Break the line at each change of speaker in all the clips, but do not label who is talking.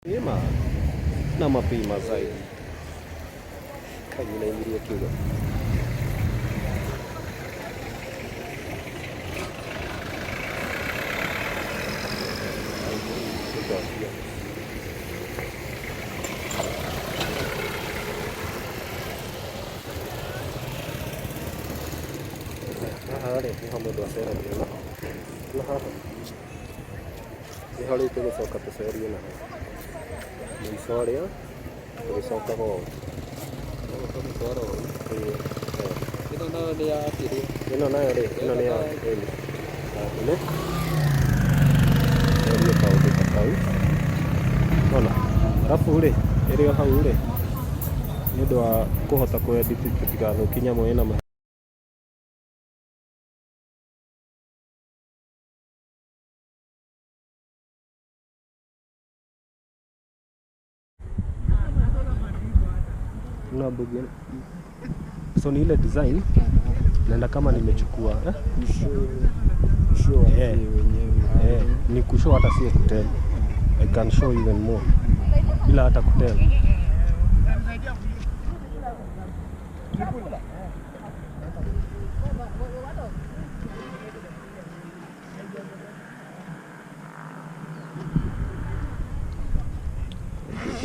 Mapema na mapema zaidi kanyinaingiria kiugo. Haha rĩ, nĩho mũndũ aceragia na haha nĩho rĩu tũgũcoka tũcerie naho mũico ũrĩa tũgĩcokaga ũũ.
Tũmĩtwara ũũ.
Ĩĩ.
Ĩno nayo nĩ ya kĩrĩa?
Ĩno nayo rĩ, ĩno nĩ ya ĩni. Ĩno cerie kaũndũ ta kau ona arabu rĩ, ĩrĩ o hau rĩ, nĩ ũndũ wa kũhota kũ edit tũtigathũkie nyamũ ĩna. Na bugi. So ni ile design naenda kama nimechukua, eh?
Show
Eh.
wenyewe.
Eh, ni kushow hata sio kutell. I can show even more bila hata kutell.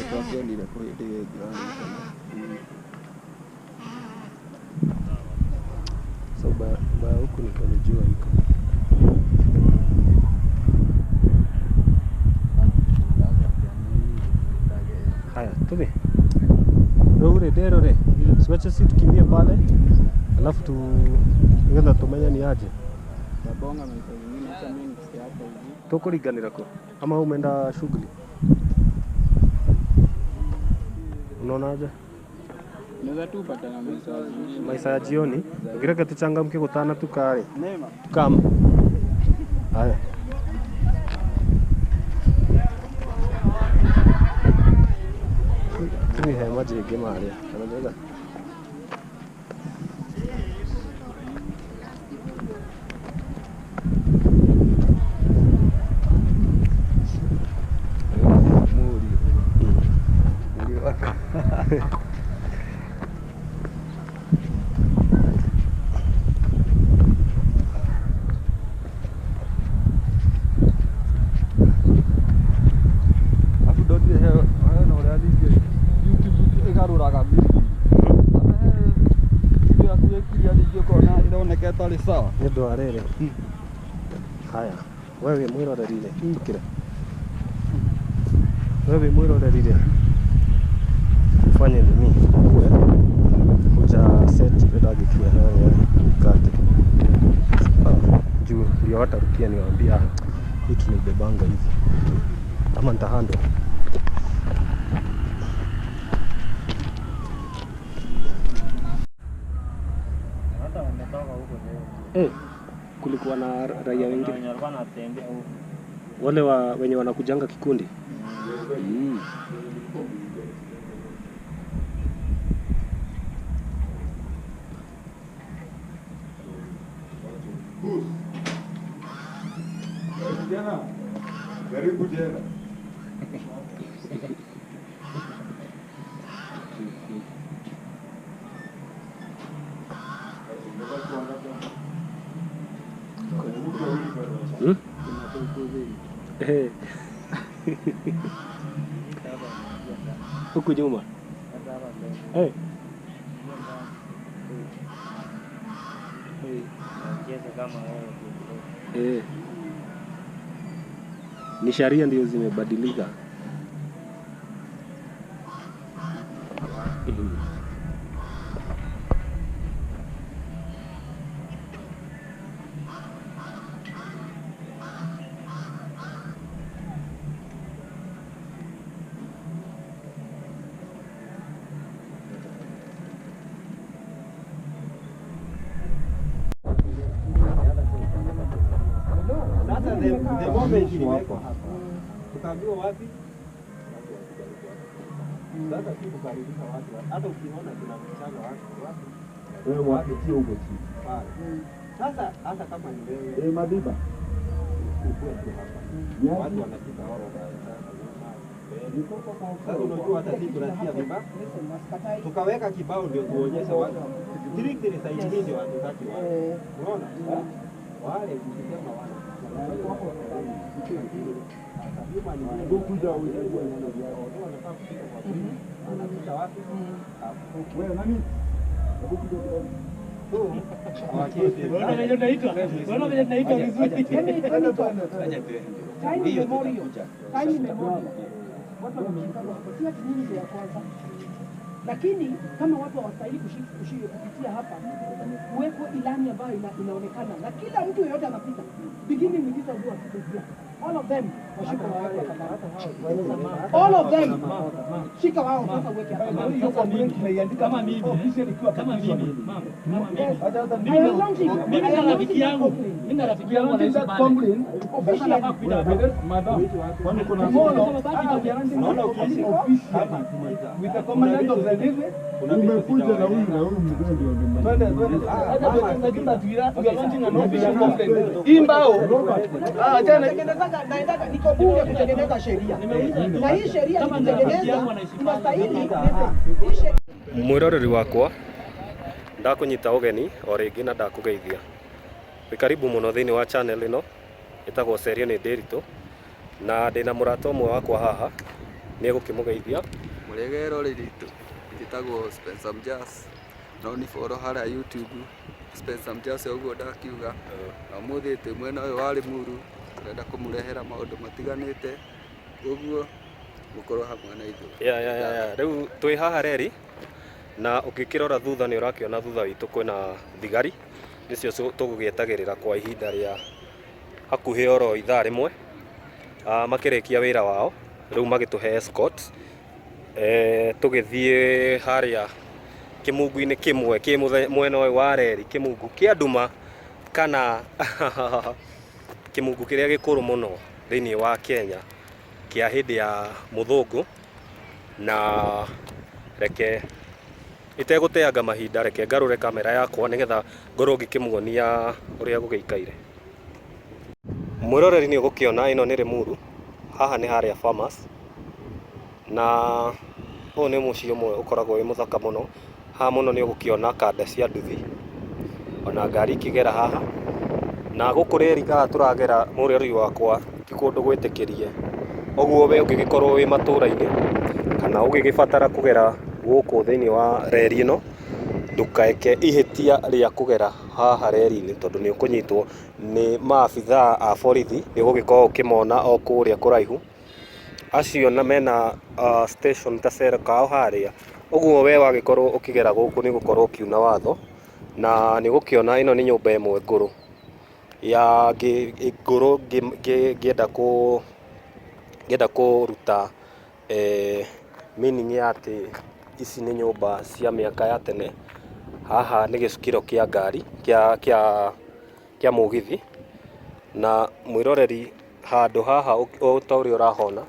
Twakĩonire kũ hĩndĩ ĩyo ĩngĩ wanĩkana.
So ubaya huku ni kwenye jua iko. Haya, tubi rĩu rĩ ndero rĩ, siwache si tukimbie pale alafu tu ngetha tumenye ni aje.
Tabonga masaa zingine hata mimi nikisikia hapa hivi.
Tukuringanĩra kũ ama umeenda shughuli? Unaonaje?
Naweza tu patana masaa zingine.
Maisa ya jioni ngireke tuchangamke gutana tukari
Neema.
tukam. Haya, tumi he majĩngĩ marĩa kana nĩgetha.
Mũriũ. Mũriũ wako. Alafu ndonire hena ũrĩa ningĩ YouTube ĩgarũraga video. Hata he video yaku ĩkiria ningĩ ũkona ĩroneka ĩtarĩ sawa.
Nĩ ũndũ wa rĩrĩ, haya, we wĩ mwĩroreri rĩ, ũkĩre we wĩ mwĩroreri rĩ, ufanye nini uwe uja set ndangĩkinya harĩa mkate. Ah, juu ndio watarukia niwaambia hii tunaibebanga hivi ama nitahandle.
Hata wametoka huko leo.
Eh, kulikuwa na raia wengine
Wenye walikuwa wanatembea huko.
wale wa, wenye wanakujanga kikundi.
Karibu tena. Karibu tena.
Hmm? Eh. Huku nyuma.
Hata hapa mbele.
Eh. Eh.
Mchezo kama wewe ndio.
Eh. Ni sharia ndio zimebadilika. Mhm.
Sasa the moment imewekwa hapa. Tukaambiwa wapi? Sasa si kukaribisha watu. Hata ukiona kuna mchanga watu wapi?
Wewe mwapitie huko chini.
Pale. Sasa hata kama ni wewe
Eh, Madiba.
ukue tu hapa. Watu wanapita orodha ya mchanga nyuma, mbele.
Sasa unajua hata sisi tunasikia vibaya. Tukaweka kibao ndio tuonyeshe watu. Strictly side hii ndio hatutaki watu. Unaona? Wale ukisema wale.
Wewe nani?
Unaona venye tunaitwa? Unaona venye tunaitwa vizuri?
Time immemorial. Time immemorial. Watu wameshikana hapo. Si ati nyinyi ndio ya kwanza. Lakini kama watu hawastahili kupitia hapa, kuwekwe ilani ambayo inaonekana na kila mtu yeyote anapita, beginning with this one who are sitting here. All of them washika wawekwe hapa. All of them shika wao sasa uweke hapa.
Hiyo complaint tumeiandika
Kama mimi,
officially ikiwa
kama
petition.
mimi, mama, kama mimi.
I am launching.
Mimi
I
na
am
rafiki
launching that
yangu,
complaint.
mimi na rafiki
We are
yangu
launching
anaishi
that
pale.
complaint.
Sasa nafaa kupita hapa.
Madam,
Kwani kuna
tomorrow,
Basi
we are launching
Unaona
that
ukiishi
complaint
kama
officially with the commandant of the district.
Umekuja na huyu na huyu mzee ndio ndio.
Twende, twende. Hata tunajua we are launching an official complaint. Hii mbao. Ah, achana.
Natengenezaga, naendaga, niko bunge kutengeneza sheria, na hii sheria
Kama na rafiki
nikitengeneza
yangu anaishi pale.
inastahili hii sheria
Mwiroreri wakwa ndakunyita ũgeni o rĩngĩ na ndakũgeithia wĩ karibu mũno thĩinĩ wa channel ĩno ĩtagwo Cerio nĩ Ndĩritũ na ndĩna mũrata ũmwe wakwa haha nĩ egũkĩmũgeithia.
Mũrĩega eroreri ritũ, njĩtagwo Spencer Mjas, no ni follow harĩa YouTube Spencer Mjas ũguo ndakiuga. Na ũmũthĩ twĩ mwena ũyũ wa Limuru, tũrenda kũmũrehera maũndũ matiganĩte, ũguo mũkorwo hamwe na ithuĩ.
Ya. Rĩu twĩ haha reri na ũngĩkĩrora thutha nĩ ũrakĩona thutha witũ kwĩna thigari nĩcio tũgũgĩetagĩrĩra kwa ihinda rĩa hakuhĩ oro ithaa rĩmwe. Makĩrĩkia wĩra wao rĩu magĩtũhe escort, tũgĩthiĩ harĩa kĩmungu-inĩ kĩmwe kĩ mwena ũyũ wa reri, kĩmungu kĩa nduma kana kĩmungu kĩrĩa gĩkũrũ mũno thĩinĩ wa Kenya kĩa hĩndĩ ya mũthũngũ. Na reke itegũteanga mahinda, reke ngarũre kamera yakwa nĩgetha ngorwo ngĩkĩmuonia ũrĩa gũgĩikaire. Mwĩroreri nĩ ũgũkĩona ĩno nĩ Limuru, haha nĩ harĩa Farmers, na ũyũ nĩ mũciĩ ũmwe ũkoragwo wĩ mũthaka mũno. Haha mũno nĩ ũgũkĩona kanda cia nduthi ona ngari ikĩgera haha, na gũkũ reri haha tũragera mwĩroreri wakwa ti kũndũ gwĩtĩkĩrie, ũguo we ũngĩgĩkorwo wĩ matũra-inĩ kana ũgĩgĩbatara kũgera gũkũ thĩinĩ wa reri ĩno, ndũkaeke ihĩtia rĩa kũgera haha reri-inĩ tondũ nĩ ũkũnyitwo nĩ maabithaa a borithi. Nĩ ũgũgĩkorwo ũkĩmona o kũrĩa kũraihu acio na mena station ta cell kao harĩa. Ũguo we wagĩkorwo ũkĩgera gũkũ nĩ ũgũkorwo ũkiuna watho, na nĩ ũgũkĩona ĩno nĩ nyũmba ĩmwe ngũrũ ya ngũrũ ngĩenda kũruta meaning ya atĩ ici nĩ nyũmba cia mĩaka ya tene. Haha nĩ gĩcukĩro kĩa ngari kĩa mũgithi, na mwĩroreri handũ haha o ta ũrĩa ũrahona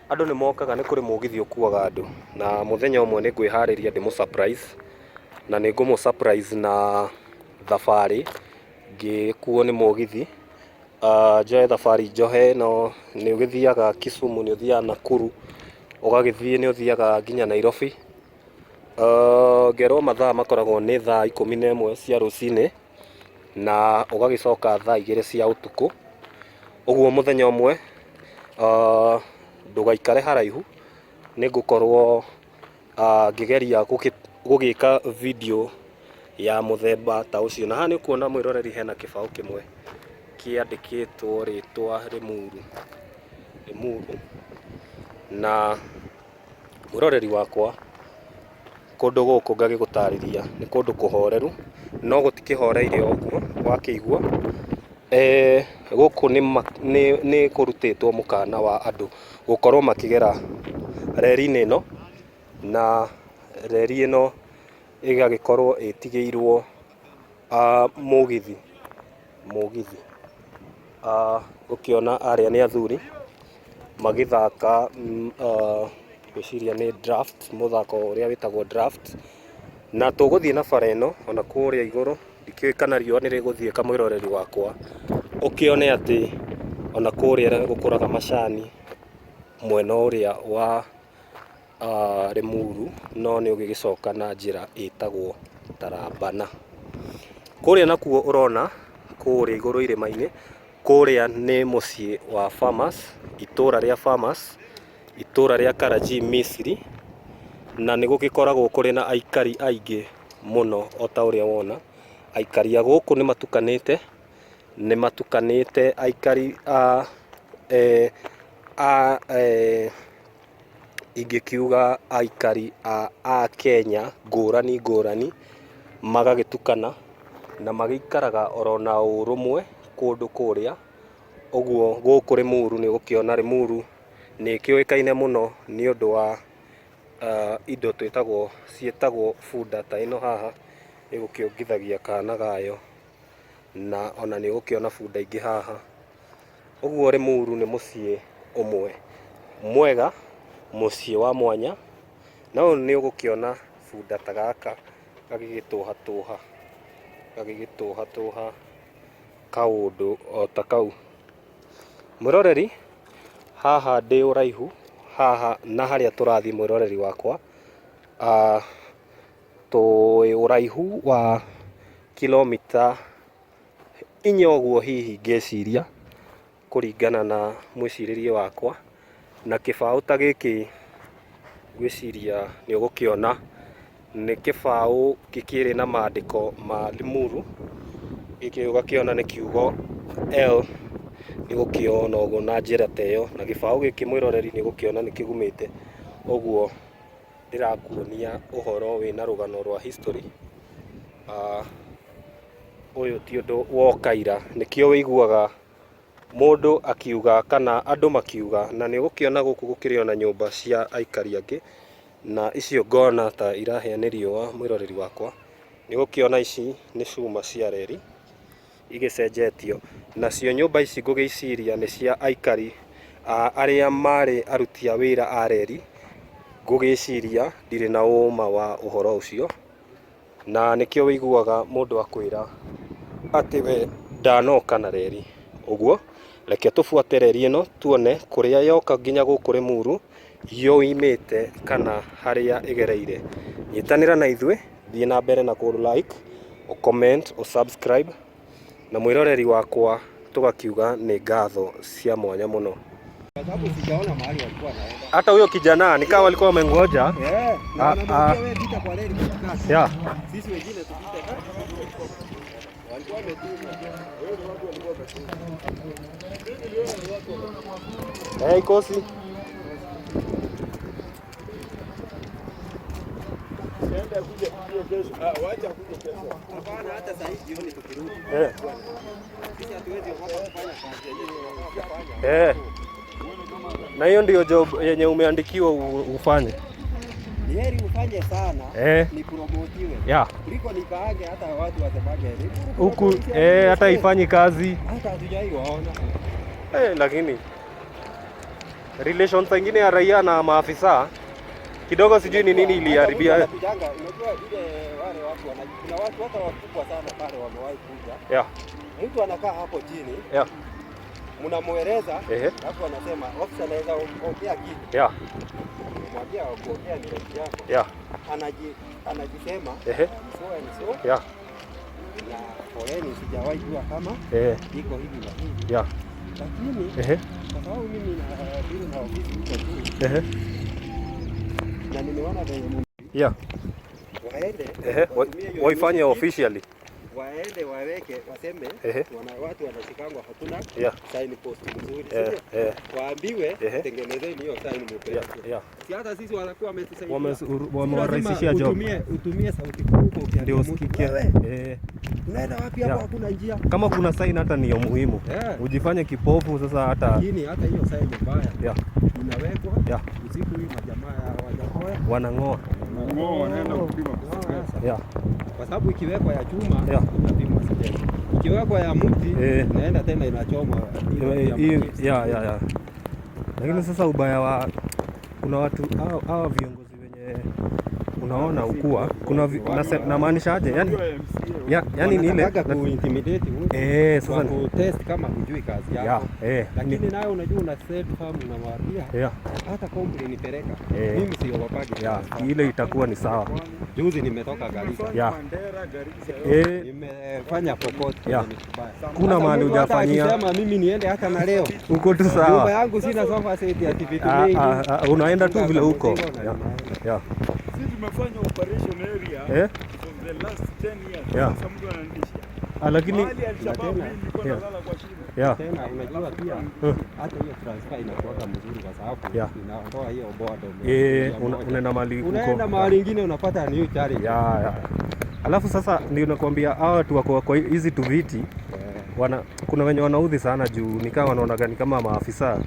andũ nĩ mokaga, nĩ kũrĩ mũgithi ũkuaga andũ, na mũthenya ũmwe nĩ ngwĩharĩria ndĩmũ surprise, na nĩ ngũmũ surprise na thabarĩ ngĩkuo nĩ mũgithi. Njoe thabarĩ njohe, no nĩ ũgĩthiaga Kisumu, nĩ ũthiaga Nakuru, ũgagĩthiĩ nĩ ũthiaga nginya Nairobi. Ngerwo mathaa makoragwo nĩ thaa 11 cia rũcinĩ na ũgagĩcoka thaa 2 cia ũtukũ. Ũguo mũthenya ũmwe ndũgaikare haraihu, nĩ ngũkorwo ngĩgeria gũgĩka video ya mũthemba ta ũcio. Na haha nĩ ũkuona mwĩroreri hena kĩbaũ kĩmwe kĩandĩkĩtwo rĩtwa Limuru, Limuru. Na mwĩroreri wakwa, kũndũ gũkũ ngagĩgũtarĩria nĩ kũndũ kũhoreru, no gũtikĩhoreire o ũguo wakĩigua. Gũkũ nĩ kũrutĩtwo mũkana wa andũ gũkorwo makĩgera reri-inĩ ĩno, na reri ĩno ĩgagĩkorwo ĩtigĩirwo mũgithi mũgithi. Ũkĩona arĩa nĩ athuri magĩthaka, ngwĩciria nĩ draft, mũthako ũrĩa wĩtagwo draft. Na tũgũthiĩ na bara ĩno ona kũrĩa igũrũ, ndikĩũĩ kana riũa nĩ rĩgũthiĩ kamwĩroreri wakwa, ũkĩone atĩ ona kũrĩa gũkũraga macani. Mwena ũrĩa wa Limuru, no nĩ ũgĩgĩcoka na njĩra ĩtagwo Tarabana. Kũrĩa nakuo ũrona kũrĩa igũrũ irĩma-inĩ, kũrĩa nĩ mũciĩ wa farmers, itũra rĩa farmers, itũra rĩa Karaji Misiri, na nĩ gũgĩkoragwo kũrĩ na aikari aingĩ mũno o ta ũrĩa wona. Aikari a gũkũ nĩ matukanĩte, nĩ matukanĩte aikari a a ingĩkiuga aikari a Kenya ngũrani ngũrani, magagĩtukana na magĩikaraga oro na ũrũmwe kũndũ kũrĩa. Ũguo gũkũ Limuru nĩ ũgũkĩona Limuru nĩ ĩkĩũĩkaine mũno nĩ ũndũ wa indo twĩtagwo ciĩtagwo bunda ta ĩno haha ĩgũkĩongithagia kana gayo, na ona nĩ ũgũkĩona bunda ingĩ haha. Ũguo Limuru nĩ mũciĩ ũmwe mwega, mũciĩ wa mwanya, na ũyũ nĩ ũgũkĩona bunda ta gaka gagĩgĩtũhatũha, gagĩgĩtũhatũha kaũndũ o ta kau. Mwĩroreri, haha ndĩ ũraihu haha na harĩa tũrathiĩ mwĩroreri wakwa, twĩ ũraihu wa kilomita inya ũguo hihi ngĩciria, kũringana na mwĩcirĩrie wakwa, na kĩbaũ ta gĩkĩ ngwĩciria nĩ ũgũkĩona, nĩ kĩbaũ gĩkĩrĩ na mandĩko ma Limuru, gĩkĩ ũgakĩona nĩ kiugo L, nĩ ũgũkĩona ũguo na njĩra ta ĩyo, na gĩbaũ gĩkĩ mwĩroreri nĩ ũgũkĩona nĩ kĩgumĩte, ũguo ndĩrakuonia ũhoro wĩna rũgano rwa history. Ũyũ ti ũndũ woka ira, nĩkĩo wĩiguaga mũndũ akiuga kana andũ makiuga, na nĩ ũgũkĩona gũkũ gũkĩrĩ ona nyũmba cia aikari angĩ, na icio ngona ta irahĩa nĩ riũa mwĩroreri wakwa. Nĩ ũgũkĩona ici nĩ cuma cia reri igĩcenjetio, nacio nyũmba ici ngũgĩciria nĩ cia aikari arĩa marĩ aruti a wĩra a reri, ngũgĩciria ndirĩ na ũma wa ũhoro ũcio, na nĩkĩo wĩiguaga mũndũ akwĩra atĩ we ndanoka na reri. Ũguo reke tũbuate reri ĩno tuone kũrĩa yoka nginya gũkũ Limuru yoimĩte kana harĩa ĩgereire. Nyitanĩra na ithuĩ, thiĩ na mbere na kũ like, ũ comment, ũ subscribe, na mwĩroreri wakwa tũgakiuga nĩ ngatho cia mwanya mũno.
Kwa sababu sijaona mahali walikuwa wanaenda.
Hata huyo kijana ni kama walikuwa wamengoja.
Eh, na
Ah,
wanamwambia wewe pita kwa reli katikati. Sisi wengine tupite kati. Walikuwa wametumwa.
Hey, Kosi.
Hapana, hata saa hii jioni tukirudi. Sisi hatuwezi ogopa kufanya kazi yenyewe tunafaa kufanya.
Eh. Na hiyo ndio job yenye umeandikiwa ufanye.
Ni heri ufanye sana ni promotiwe kuliko nikaange hata watu wasemage ni
Huku hata ifanyi kazi.
Hata hatujai waona.
Lakini relations zingine ya raia na maafisa kidogo sijui ni nini iliharibia.
Hata mtu anakujanga, unajua ile wale watu kuna watu hata wakubwa sana pale wamewahi kuja. Mtu anakaa hapo chini, mnamueleza, alafu anasema officer anaweza ongea kitu. Mwambia kuongea ni right yako. Anajisema so and so. Na poleni, sijawahi jua kama iko hivi na hivi. Lakini kwa sababu mimi na deal na ofisi huko tu. Na nimeona venye waende, watumie hiyo
Waifanye
initiative,
officially.
Waende waweke waseme watu wanashikangwa hakuna sign post mzuri, sio? Waambiwe tengenezeni hiyo sign mpeleke. Si hata sisi wanakuwa wametusaidia.
Wamewarahisishia job.
Utumie sauti kubwa ukiambia
Ndio
mtu,
usikie.
Wewe, unaenda wapi hapo? Hakuna njia.
Kama kuna sign hata ni ya muhimu. Ujifanye kipofu sasa hata.
Lakini hata hiyo sign mbaya. Inawekwa. Usiku hii majamaa ya Wajackoyah
Wanang'oa.
Wanang'oa, wanaenda kupima
Sasa.
Yeah.
Kwa sababu ikiwekwa ya chuma inapimwa sijui. Ikiwekwa ya mti inaenda tena inachomwa.
Ya. Lakini sasa ubaya wa kuna watu hao viongozi wenye Unaona ukua kuna namaanisha aje? Yani yani ni ile
Wanatakaga kuintimidate mtu.
Eh, sasa
Kwa kutest kama hujui kazi yako. Lakini nayo unajua una set firm, unawaambia hata complain nipeleka. Mimi siogopagi.
Ile itakuwa ni sawa.
Juzi nimetoka Garissa.
Mandera, Garissa.
Nimefanya popote kwenye kubaya.
Kuna
Hata
mahali
mtu hata
hujafanyia.
akisema mimi niende hata na leo.
Uko tu
Nyumba
sawa.
yangu sina sofa set ya vitu
Ah,
mingi.
ah, ah, unaenda tu vile uko.
Mzigo na ninaenda.
Sisi tumefanya operation area for the last 10 years. Sasa mtu ananitishia.
Ah, lakini
Mahali Al-Shabaab
tena-
mimi nilikuwa nalala kwa shimo.
Tena unajua pia hata hiyo transfer inakuwa mzuri kwa sababu inaondoa hiyo boredom.
Unaenda mahali uko.
Unaenda mahali ingine unapata new challenge.
Yeah. Alafu sasa ndio nakwambia hawa watu wako kwa hizi tu viti kuna wenye wanaudhi sana juu ni kama wanaona ni kama maafisa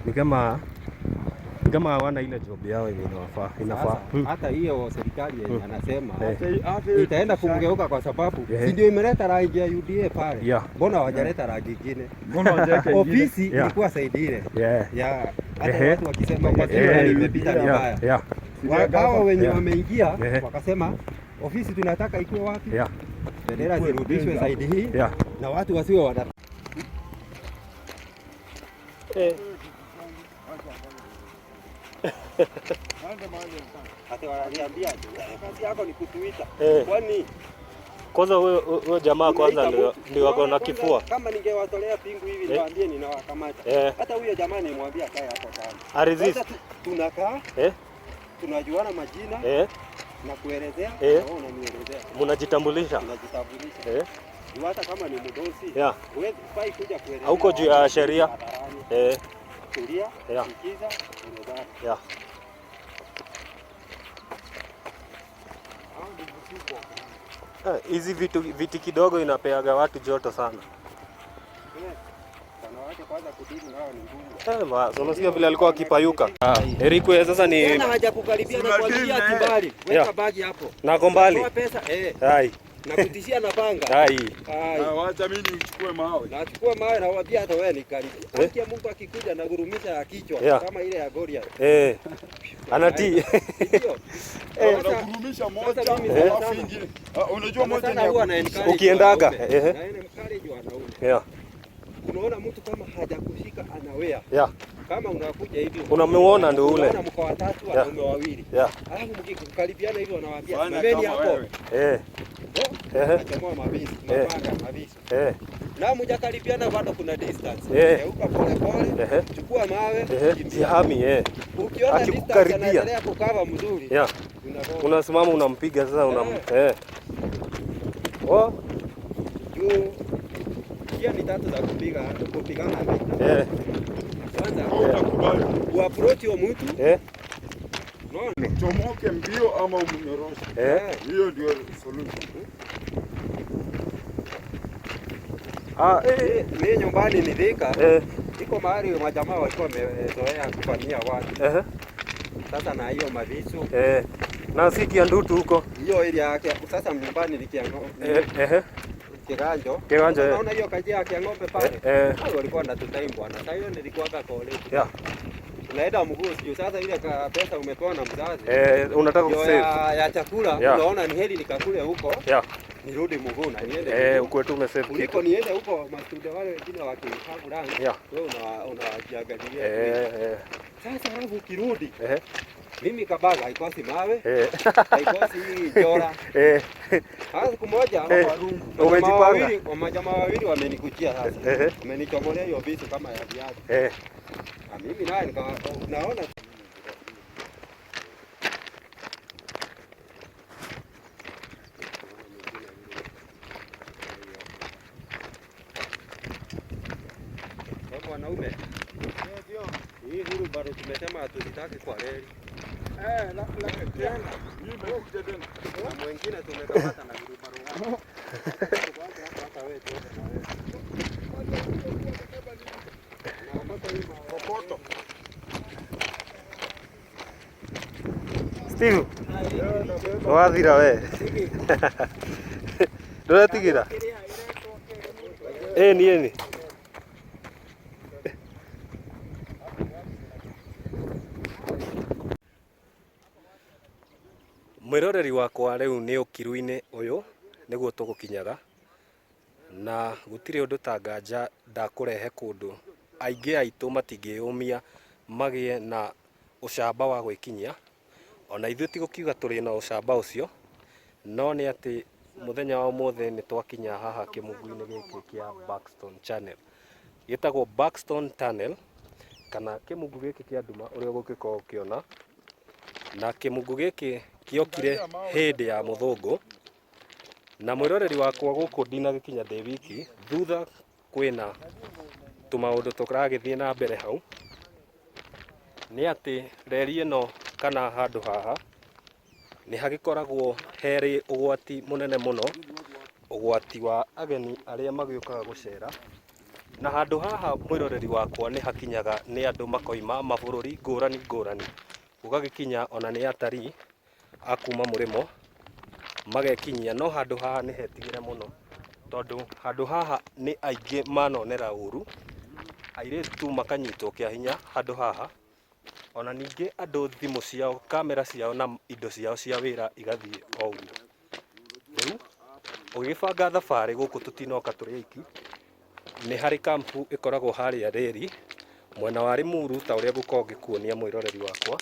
ni kama hawana ile job yao yenye inawafaa inafaa.
Sasa, hata hiyo serikali yenye anasema
Hata hiyo
itaenda kumgeuka kwa sababu si ndio imeleta rangi ya UDA pale. Mbona hawajaleta rangi ingine?
Mbona hawajaweka ingine?
Ofisi ilikuwa saidi ile. Ya hata watu wakisema kwa imepita vibaya. Hawa wenye wameingia wakasema ofisi tunataka ikuwe wapi? Bendera zirudishwe saidi hii na watu wasiwe wana Hata wananiambia kazi yako ni kutuita. Kwani
Kwanza huyo jamaa kwanza
unaita
ndio
mtu.
ndio wako na
Kwanza,
kifua.
Kama ningewatolea pingu hivi niwaambie ninawakamata. Hata huyo jamaa nimwambia akae hapo kando.
Aresist.
Sasa tunakaa tunajuana majina na kuelezea na wewe unanielezea.
Mnajitambulisha.
Tunajitambulisha. Juu hata kama ni mdosi huwezi fai kuja kuelezea.
Hauko juu ya
watu
sheria.
hadharani. Tulia, sikiza, elezana.
Hizi vitu viti kidogo inapeaga watu joto sana.
Wanawake kwanza kudili nao ni ngumu.
Unasikia vile alikuwa akipayuka. Eric sasa ni
Tena hajakukaribia na kuambia kibali. Weka bagi hapo.
Na ako mbali.
Toa pesa
Hai.
Na kutishia na panga.
Hai.
Hai.
Ah, wacha mimi nichukue mawe.
Nachukua mawe na waambia hata wewe ni karibu. Haki ya Mungu akikuja na gurumisha ya kichwa kama ile ya Goliath.
Anatii.
Ndio.
Unagurumisha moja
Sasa mimi
alafu
sana
ingine. Ah, unajua
sana
moja
sana
ni ya
huwa na encourage
Ukiendaga,
wanaume. Na encourage wanaume. Unaona mtu kama hajakushika anawea. Kama unakuja hivi
Unamuona ndio ule.
Unaona mko watatu wanaume wawili. Alafu mkikaribiana hivi wanawaambia
Fanya
simameni
kama
hapo.
wewe.
Nachomoa mavisu, mapanga, mavisu. Na mjakaribiana bado kuna distance. Geuka pole pole, chukua mawe, kimbia.
Sihami.
Ukiona distance
Akikukaribia.
anaendelea kukava mzuri. Unagonga.
Unasimama unampiga sasa unam Oh.
Juu njia ni tatu za kupigana vita. Kwanza
Utakubali.
uapproach huyo mtu. Unaona?
Chomoke mbio ama umnyoroshe. Hiyo ndio solution.
Mimi nyumbani ni Thika. Iko mahali majamaa walikuwa wamezoea kufanyia watu. Sasa na hiyo mavisu.
Na si Kiandutu huko.
Hiyo area yake sasa nyumbani ni Kiang'ombe. Kiganjo.
Kiganjo, eh.
Unaona hiyo kajia ya Kiang'ombe pale? Hao walikuwa wanatutai bwana. Sasa hiyo nilikuwa college. Unaenda mguu sio sasa ile pesa umepewa na mzazi.
Unataka
Ndio
kusave.
ya chakula unaona ni heri nikakule huko. Nirudi mguu na niende. Mguu.
Ukwe tu umesave
Kuliko
kitu.
niende huko mastude wale wengine wakihavu rangi. Wewe unajiangalia. Sasa alafu ukirudi. Mimi kabaga haikosi mawe. Haikosi jora. Sasa siku moja
Umejipanga.
majamaa wawili wamenikujia sasa. Wamenichomolea hiyo visu kama ya viazi. Na mimi naye naona Kwa wanaume. Hii huru bado tumesema hatuzitaki kwa reli.
Tena. Hii imekuja tena.
Na mwingine tumekamata na wheelbarrow yake. Hata wewe tuende na wewe.
Kokoto.
Steve. Wathira we. Ndũretigira? Ĩni ĩni. Mwĩroreri wakwa rĩu nĩ ũkiru-inĩ ũyũ nĩguo tũgũkinyaga, na gũtirĩ ũndũ ta nganja ndakũrehe kũndũ aingĩ aitũ matingĩyũmia magĩe na ũcamba wa gwĩkinyia. Ona ithuĩ ti gũkiuga tũrĩ na ũcamba ũcio, no nĩ atĩ mũthenya wa ũmũthĩ nĩ twakinya haha kĩmungu-inĩ gĩkĩ kĩa Buxton Channel. Gĩtagwo Buxton Tunnel kana kĩmungu gĩkĩ kĩa nduma ũrĩa ũgũgĩkorwo ũkĩona. Na kĩmungu gĩkĩ kĩokire hĩndĩ ya mũthũngũ. Na mwĩroreri wakwa gũkũ ndinagĩkinya ndĩ wiki, thutha kwĩna tũmaũndũ tũragĩthiĩ na mbere hau. Nĩ atĩ reri ĩno kana handũ haha nĩ hagĩkoragwo herĩ ũgwati mũnene mũno, ũgwati wa ageni arĩa magĩũkaga gũcera. Na handũ haha mwĩroreri wakwa nĩ hakinyaga nĩ andũ makoima mabũrũri ngũrani ngũrani. Gũgagĩkinya ona nĩ atarii a kuma mũrĩmo magekinyia, no handũ haha nĩ hetigĩre mũno tondũ handũ haha nĩ aingĩ manonera ũru, airĩtu makanyitwo kĩa hinya handũ haha, ona ningĩ andũ thimũ ciao, kamera ciao na indo ciao cia wĩra igathiĩ o ũguo. Rĩu ũgĩgĩbanga thabarĩ gũkũ tũtinoka tũrĩ aiki, nĩ harĩ kampu ĩkoragwo harĩa reri mwena wa Limuru ta ũrĩa ngũkorwo ngĩkuonia mwĩroreri wakwa.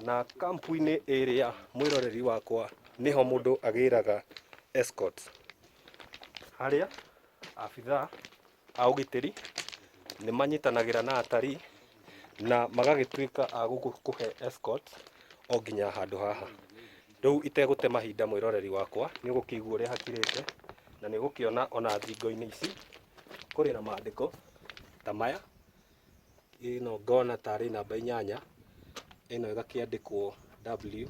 Na kampu-inĩ ĩrĩa mwĩroreri wakwa nĩho mũndũ agĩraga escorts. Harĩa abithaa a ũgitĩri nĩ manyitanagĩra na atarii na magagĩtuĩka a gũkũhe escorts o nginya handũ haha. Rĩu itegũte mahinda mwĩroreri wakwa nĩ ũgũkĩigua ũrĩa hakirĩte na nĩ ũgũkĩona ona thingo-inĩ ici kũrĩ na mandĩko ta maya. Ĩno ngona tarĩ namba inyanya, ĩno ĩgakĩandĩkwo W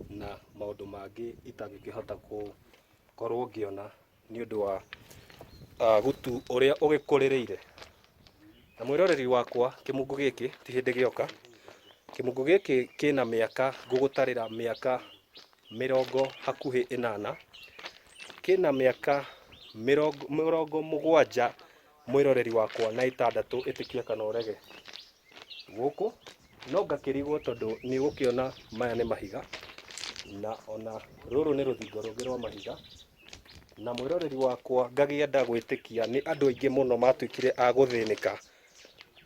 na maũndũ mangĩ itangĩkĩhota gũkorwo ngĩona nĩ ũndũ wa gutu ũrĩa ũgĩkũrĩrĩire. Na mwĩroreri wakwa kĩmungu gĩkĩ ti hĩndĩ gĩoka, kĩmungu gĩkĩ kĩna mĩaka ngũgũtarĩra mĩaka mĩrongo hakuhĩ ĩnana, kĩna mĩaka mĩrongo mũgwanja mwĩroreri wakwa na ĩtandatũ ĩtĩkia kana ũrege. Gũkũ no ngakĩrigwo tondũ nĩ ũgũkĩona maya nĩ mahiga na ona rũrũ nĩ rũthingo rũngĩ rwa mahiga, na mwĩroreri wakwa ngakĩenda gwĩtĩkia nĩ andũ aingĩ mũno matuĩkire a gũthĩnĩka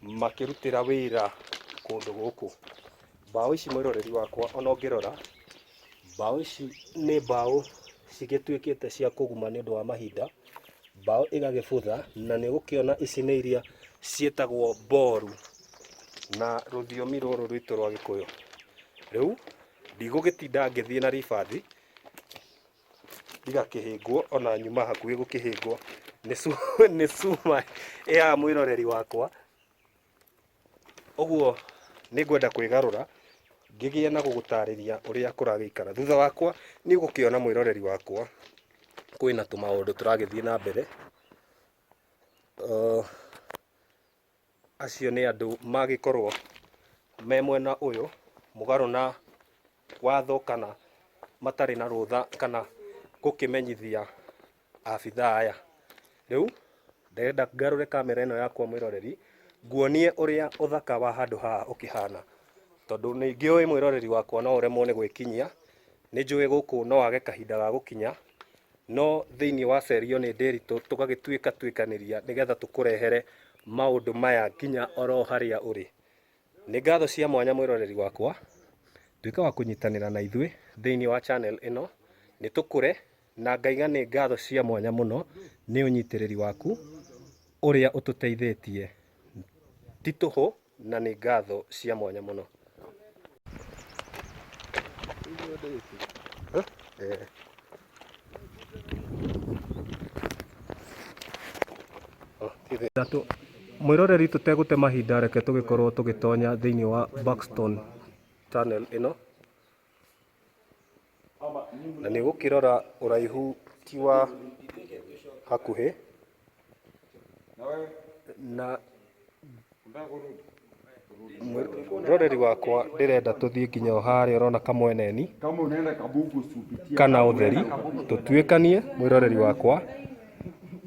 makĩrutĩra wĩra kũndũ gũkũ. Mbaũ ici mwĩroreri wakwa ona ũngĩrora, mbaũ ici nĩ mbaũ cigĩtuĩkĩte cia kũguma nĩ ũndũ wa mahinda, mbaũ ĩgagĩbutha na nĩ ũgũkĩona ici nĩ iria ciĩtagwo mboru na rũthiomi rũrũ rwitũ rwa Gĩkũyũ. Rĩu ndigũgĩtinda ngĩthiĩ na ribathi ndigakĩhĩngwo ona nyuma hakuhĩ gũkĩhĩngwo nĩ cuma ya mwĩroreri wakwa. Ũguo nĩ ngwenda kwĩgarũra ngĩgĩe na gũgũtarĩria ũrĩa kũragĩikara. Thutha wakwa nĩ ũgũkĩona mwĩroreri wakwa kwĩna tũmaũndũ tũragĩthiĩ na mbere. Acio nĩ andũ magĩkorwo me mwena ũyũ mũgarũ na watho kana matarĩ na rũtha kana gũkĩmenyithia abithaa aya. Rĩu ndĩrenda ngarũre kamera ĩno yakwa mwĩroreri, nguonie ũrĩa ũthaka wa handũ haha ũkĩhana. Tondũ nĩ ngĩũĩ mwĩroreri wakwa no ũremwo nĩ gwĩkinyia, nĩ njũĩ gũkũ no wage kahinda ga gũkinya, no thĩinĩ wa Cerio nĩ Ndĩritũ tũgagĩtuĩka tuĩkanĩria nĩgetha tũkũrehere maũndũ maya nginya oro harĩa ũrĩ. Nĩ ngatho cia mwanya mwĩroreri wakwa, tuĩka wa kũnyitanĩra na ithuĩ thĩinĩ wa channel ĩno, nĩ tũkũre na ngaiga nĩ ngatho cia mwanya mũno nĩ ũnyitĩrĩri waku ũrĩa ũtũteithĩtie ti tũhũ na nĩ ngatho cia mwanya mũno. Mwĩroreri tũtegũte mahinda reke tũgĩkorwo tũgĩtonya thĩinĩ wa Buxton Tunnel ĩno. Na nĩ ũgũkĩrora ũraihu ti wa hakuhĩ na mwĩroreri wakwa ndĩrenda tũthiĩ nginya o harĩa ũrona kamweneni kana ũtheri tũtuĩkanie mwĩroreri wakwa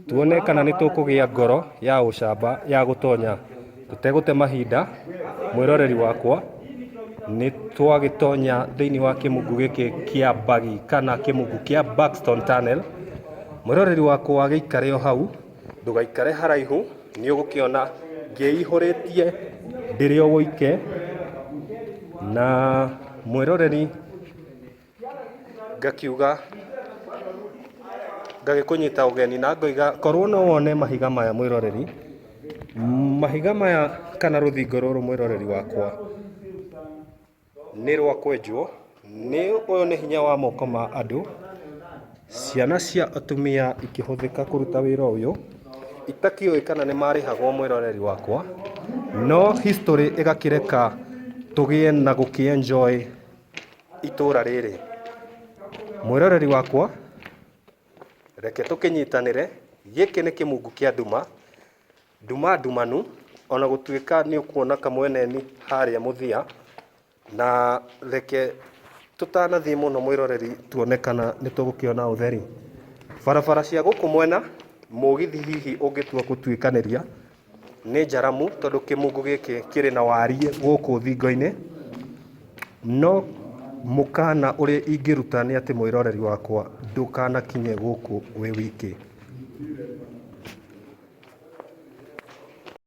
tuone kana nĩ tũkũgĩa ngoro ya ũcamba ya gũtonya tũtegũte mahinda mwĩroreri wakwa. Nĩ twagĩtonya thĩinĩ wa kĩmungu gĩkĩ kĩa Bagi kana kĩmungu kĩa Buxton Tunnel. Mwĩroreri wakwa gĩikare o hau, ndũgaikare haraihu, nĩ ũgũkĩona ngĩihũrĩtie ndĩrĩ o ũike. Na mwĩroreri ngakiuga ngagĩkũnyita ũgeni na ngoiga korwo no wone mahiga maya mwĩroreri, mahiga maya kana rũthingo rũrũ mwĩroreri wakwa nĩ rwa kwenjwo, nĩ ũyũ nĩ hinya wa moko ma andũ, ciana cia atumia ikĩhũthĩka kũruta wĩra ũyũ, itakĩũĩ kana nĩ marĩhagwo mwĩroreri wakwa, no history ĩgakĩreka tũgĩe na gũkĩ enjoy itũra rĩrĩ. Mwĩroreri wakwa, reke tũkĩnyitanĩre, gĩkĩ nĩ kĩmungu kĩa nduma, nduma ndumanu, ona gũtuĩka nĩ ũkuona kamweneni harĩa mũthia, na reke tũtanathiĩ mũno mwĩroreri tuone kana nĩ tũgũkĩona ũtheri. Barabara cia gũkũ mwena, mũgithi hihi ũngĩtua gũtuĩkanĩria, nĩ njaramu tondũ kĩmungu gĩkĩ kĩrĩ na wariĩ gũkũ thingo-inĩ, no mũkana ũrĩa ingĩruta nĩ atĩ mwĩroreri wakwa ndũkanakinye gũkũ wĩ wiki.